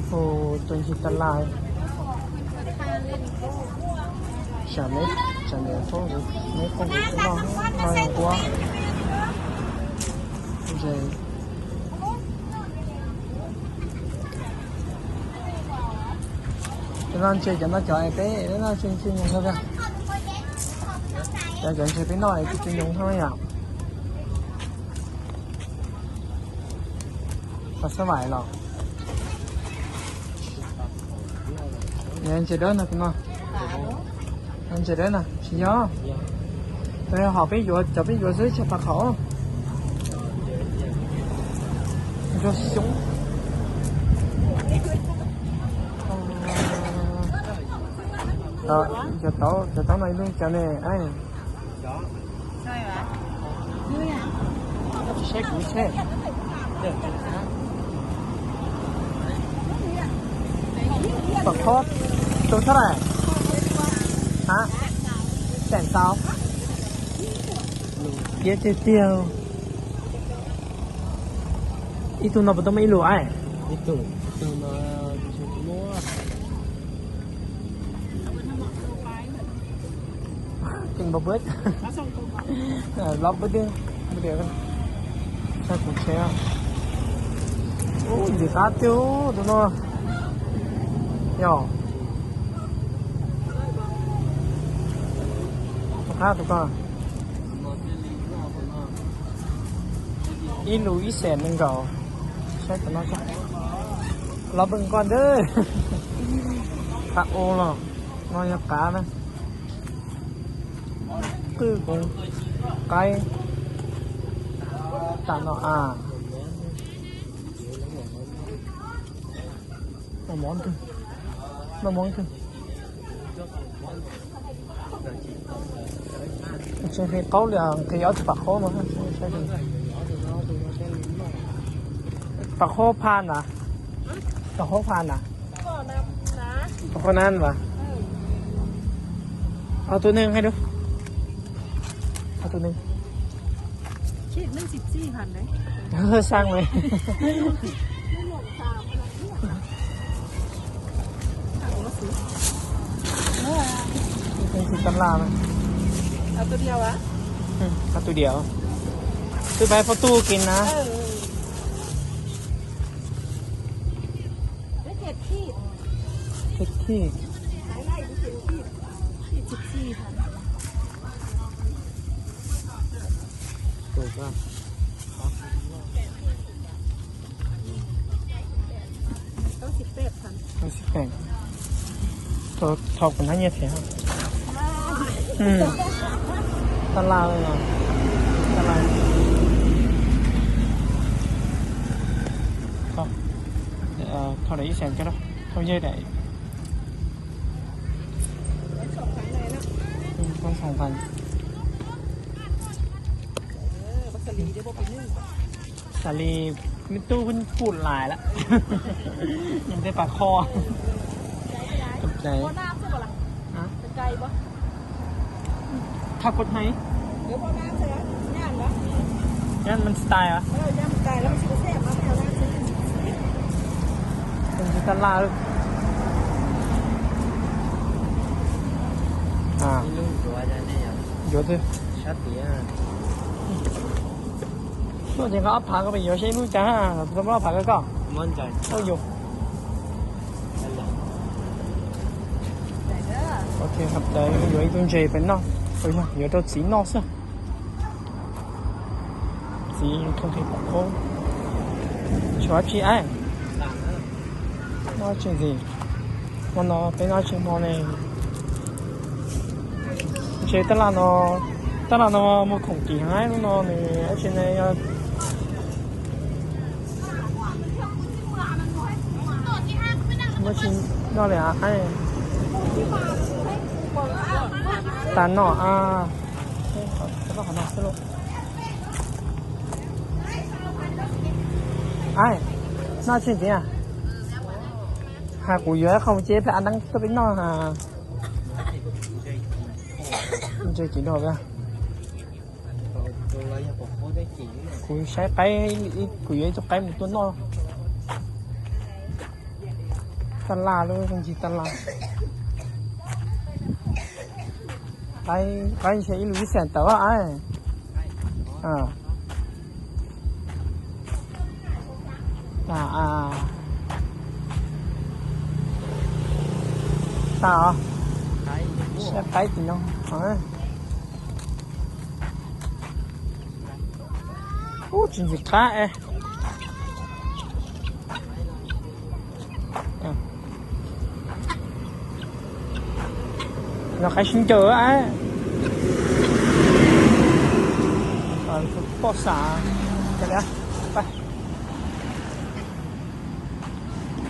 Tus ntsis tas las, tsam me, tsam me phooj ywg, me phooj ywg no, no yog nquab ntses. Cov no ntses, cov no cov es peb no tsis, tsis nyoos thiab. Cov, cov ntses peb noj es tsis, tsis nyoos thiab yom. Pos xab vais los? Ntses dawb no, tus no. Ntses dawb no tsis yog. Hom peb yuav, cov peb yuav xwb, tsis pab qhauv. Ntsuag xyoob. Cov tau, cov tau no ib lub cov ne. Saib kuv seb. Pom qhob tus thab lais? Hab, teem tau. Tiav tiag tiag. Ib tug no puas tau muaj ib lus ai? Keej npaum pub, los pub twg, pub diam, saib kuv tsheb. Ub, ntxim qab tiag tus no. Yog, tus qab tus ko. Ib lus ib xees nees nkaum. Saib tus no, los peb nqos ntawd. Qab ub los, no yog qab na. Qwj koov qaib. Tam no a. Noj mov ntwg, noj mov ntwg. Tsis nqhis qaub li, nqhis ob tug pam qhob no. Pam qhob pha na, pam qhob pha na, pam qhob na vas. Ob tug neeg hais dua, ob tug neeg. Xab me. Tus tas las, tus diam, tus pais photo kiag na. Thov kuv nab nyiaj thiab. Tab laj, tab laj. Thov daim ib xees coj, thov yej daim. Xav li, me tub pheej pum lais lawm. Nyob tej pas kho. Tus playb. Thaj kod hais. Yan man style as. Tus ntsis tab laj. Yuav twg? Tuaj ces nqa ob phav ko pem yuav seb lub cas, tau muab ob phav ko koj. Ua yus. Ok, hab tais yuav ib tug ntses pem noj, yuav rau txiv noj xwb. Txiv khoom khev pom qhob. Tshuav tsi ai? Noj tsi ntxiv? Hmo no peb noj tsi hmo ne? Ntshe tab laj no, tab laj no muag khoom kim heev lub no nws dab tsi ne yog. Muab tsi noj li as. Tas no a. Ai, noj tsi ntxiv a? Has kuv yuav ib qho mus ces peb a neeb tuaj peb noj. Ntse kiv dog. Kuv saib qaib, kuv yuav ib tug qaib mus tuaj noj. Taj laj lub ncig taj laj. Qaib ntshe ib lub ib xees tawm a. Tas os. Saib qaib tim no. Ub, tsis ntxim qab es. Yog qaib sib ncaws a. Poj xam.